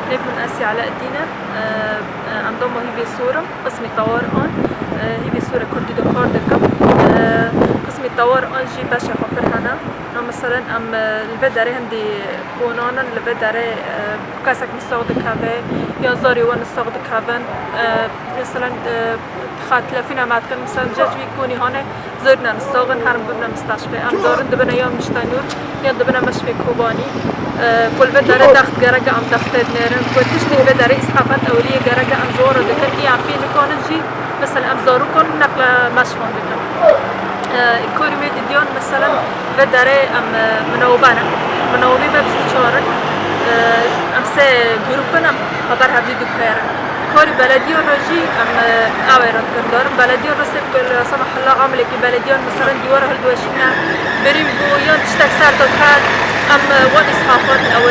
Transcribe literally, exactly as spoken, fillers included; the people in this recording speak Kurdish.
Nêv min Esya Eleeddîn e. E, e, Endama Hîvê Sor im, qismê Tawar An. E, Hîvê Sor e Kurdî de kar dikim. E, qismê Tawar An jî beşa xwe pir hene. Na meselen em, e, li vê derê hindî konan in, li vê derê, e, kesek nistaq dikeve, yan zarê we nistaq dikevin. E, meselen, e, Xwe telefûna me dikin, misal, cejmî konî hane, zor ne mistaxin, herin bibine mistaşfê. Em zarin dibine ya Niştenûr, ya dibine meşfê Kobanî. Ku li vê derê text gerek e, em textê dinêrin. Ku tiştê vê derê îsafet ewliyê gerek e, em ji wan re dikin. Î em pê nikanin jî, misal, em zarokan neqle meşfan dikin. Korî me didiyan, misal, vê derê em, e, minawbe ne. Minawbî me bîst û çar in. E, em sê grûp in, em xeber hevdî diguherin. Karî belediyan re jî em, e, ew ê re dikin. Darin belediyan re sê ku li Sema Hela amilekî belediyan, meselen, dîwara hildiweşîne, birîn bû, yan tiştek ser de dihat, em, e, wan îsafat ew